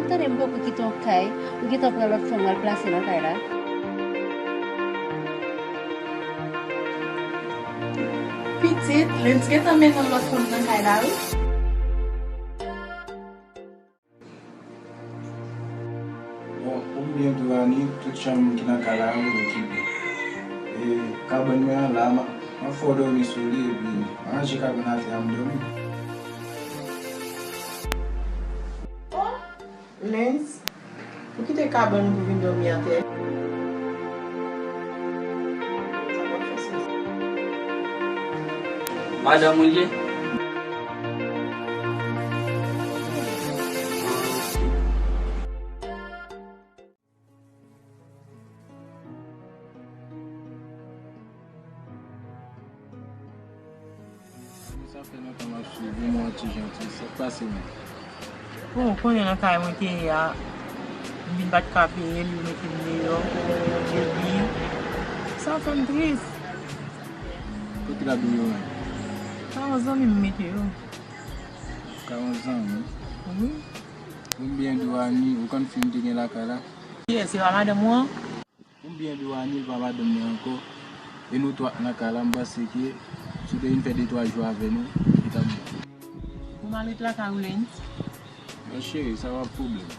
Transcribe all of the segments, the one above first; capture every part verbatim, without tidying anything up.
Tande, m poko kite w kay, ou gentan pran lòt fanm w al plase nan kay la. Pitit, Lens gentan mennen yon lòt fanm nan kay la, wi. Bon, pou m byen di w, Ani, tout chanm ki nan kay la, m okipe. E kabann mwen an la, m ap, m ap fè w dòmi sou li, epi m ranje kabann atè a, m dòmi. Oh, Lens, ou kite kabann ou pou vin dòmi atè? Sa p ap fè sans. Madanm ou l ye? Sa fè lontan m ap swiv ou, m wè yon ti jan ti, sa k pase menm? Bon, ou konnen nan kay mwen te ye a, m vin pa t ka peye l, yo mete m deyò, epi sa fè m tris. Kote l ap dòmi menm? Ka yon zanmi m mete yo. Ka yon zanmi? Wi. Pou m byen di w, Ani, ou konn fi m te gen lakay la? Kiyès, se pa madanm ou an? Pou m byen di w, Ani, l pa madanm mwen ankò. E nou twa nan kay la, m panse ke si w te vin fè de twa jou avè nou, li t ap bon. Ou mal ret lakay ou, Lens? Mè cheri, sa pa pwoblèm.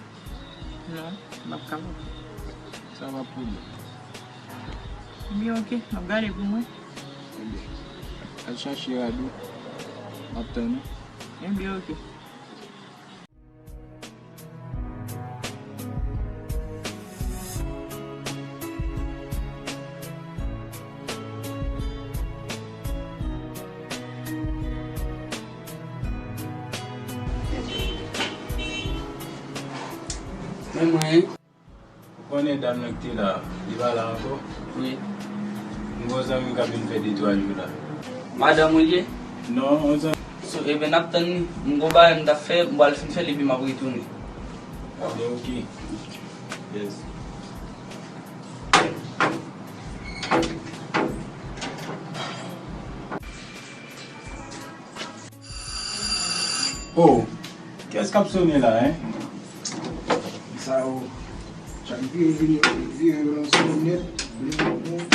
Non, m p ap kapab. Sa pa pwoblèm. Byen, oke, m ap gade pou mwen. Ebyen, al chache rad ou. M ap tann ou. Ebyen, oke. Men mwen. Ou konnen dam nan ki te la, li pa la ankò? Wi. M gen yon zanmi m k ap vin fè de twa jou la. Madanm ou l ye? Non, yon zanmi. So, ebyen, n ap tann li. M gon bagay m t ap fè, m pral fin fè l epi m ap retounen. Ebyen, oke. Yes. Oh, kiyès k ap sone la, en? Sa yo, chak vire, vire, vire yo nan sonèt, bling, bling.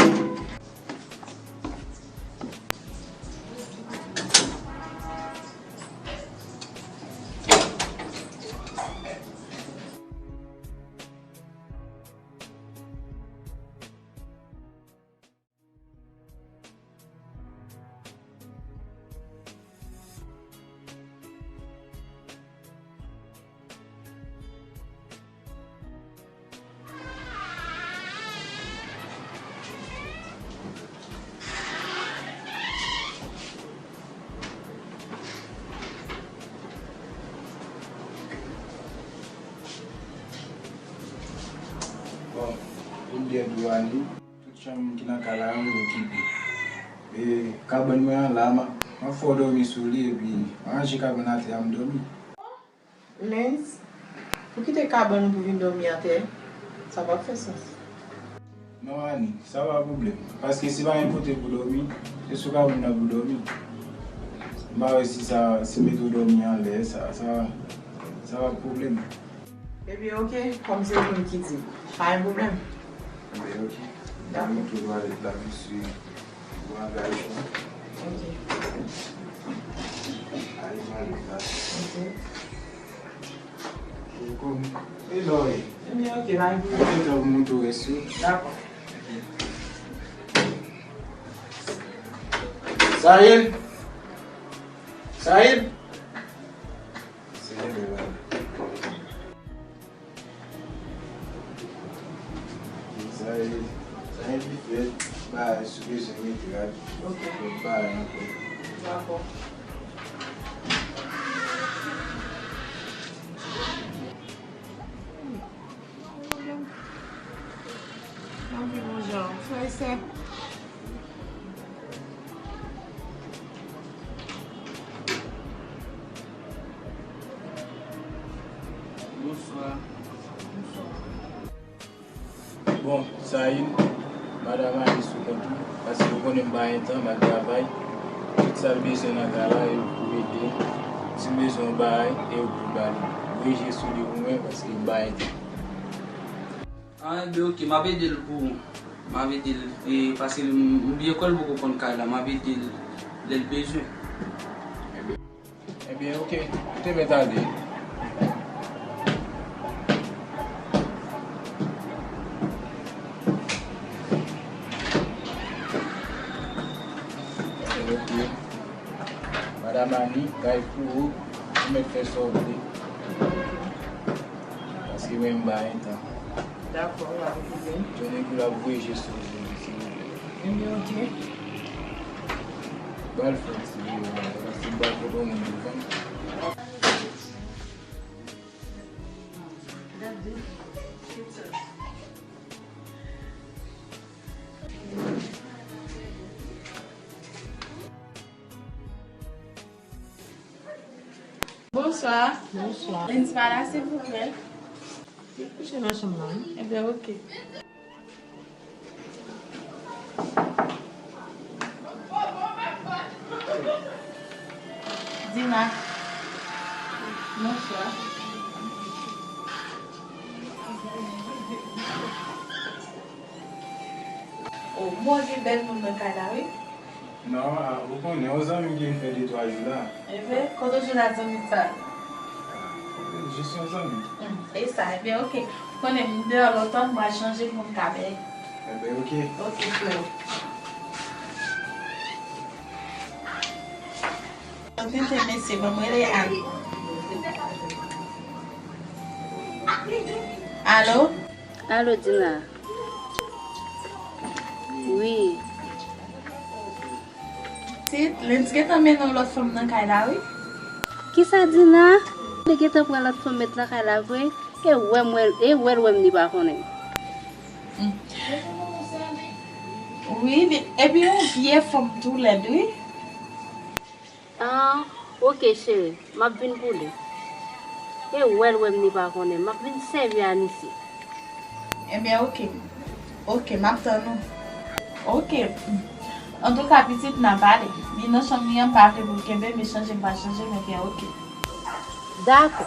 Bon, pou m byen di w, Ani, tout chanm ki nan kay la, m okipe. E kabann mwen an la, m ap, m ap fè w dòmi sou li, epi m ranje kabann atè a, m dòmi. Lens, ou kite kabann ou pou vin dòmi atè, sa p ap fè sans. Non, Ani, sa pa pwoblèm. Paske si pa gen kote pou dòmi, se sou kabann nan pou dòmi. M pa wè si sa, si mete w dòmi anlè, sa, sa, sa pa pwoblèm. Ebyen, oke, kòm se ou menm ki di, pa gen pwoblèm. Ebyen, oke. Dakò. Mwen tou pale la, mesye. Bon angajman. Ok. Ay, mwen ale la. Ok. Kòm, e lò e. Ebyen, ok, pa gen pwoblèm. Mwen te montre sou. Dakò. Saïd! Saïd! Se mwen menm la. Sa e, sa e vit fè, bagay sou bezwen mete rad. Ok. Lòt bagay ankò. Dakò. Anpil bon jan, frè e sè. Bonswa. Bonswa. Bon, Saïd, madanm Ani sou kont ou, paske ou konnen m pa gen tan, m al travay. Tout sa l bezwen nan kay la, e ou pou ede l. Si l bezwen yon bagay, e ou pou ba li. Voye je sou li pou mwen, paske m bay tan. Ah, enben, oke, m ap ede l pou ou. M ap ede l, e, paske m, m byen kwè l poko konn kay la, m ap ede l lè l bezwen. Enben, enben, oke, ou te mèt ale. Enben, oke. Madam Annie, kay pou ou, ou mèt fè sa w vle. Paske mwen m bay tan. Dakò, w ap kouzen. Tounen kou l ap voye je sou li, silvouplè. Enben, oke. Ba l fè ti vire la, paske m pral pote yon moun devan. Bonswa. Bonswa. Lindsay pa la, silvouplè? Li kouche nan chanm nan, wi. Enben, oke. Dina. Bonswa. O, m wè gen bèl moun nan kay la, wi. Non, a, ou konnen, yon zanmi m ki vin fè de twa jou la. Enben, kote w jwenn ak zanmi sa? Jis yon zanmi. Hmm, e sa, enben, oke. Konnen m deyò lontan, m pral chanje pou m ka bay. Enben, oke. Oke, frè. Tenten, mesye, ban m rele Ann. Alo? Alo, Dina. Wi. Pitit, Lens gentan mennen yon lòt fanm nan kay la, wi. Kisa, Dina? Li gentan pran lòt fanm met nan kay la vre? E wè m wè l, e wè l wè m li pa konnen. Hmm. Wi, li, epi yon vye fanm tou lèd, wi. Ah, oke, cheri. M ap vin pou li. E wè l wè m li pa konnen. M ap vin sèvi Ann isi. Enben, oke. Oke, m ap tann ou. Oke. Antouka, pitit, n a pale. Li nan chanm li an, m pa vle pou l kenbe m, e chanje, m pa chanje, men byen, oke. Dakò.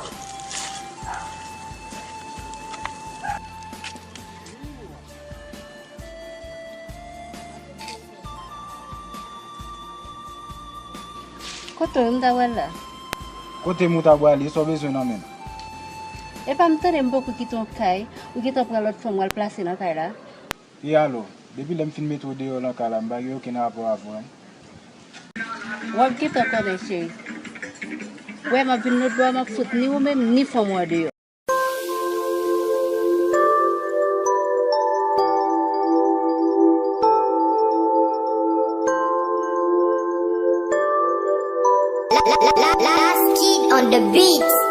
Kote w, m ta pral la. Kote m ou ta prale, sa w bezwen nan men m? Epa m tande m poko kite yon kay, ou gentan pran lòt fanm w al plase nan kay la. E alò, depi lè m fin mete w deyò nan kay la, m pa gen okenn rapò avè w. W ap gentan konnen, cheri. Wè, m ap vin lòt bò a, m ap fout ni ou menm, ni fanm ou an deyò. Last Kid on the beat.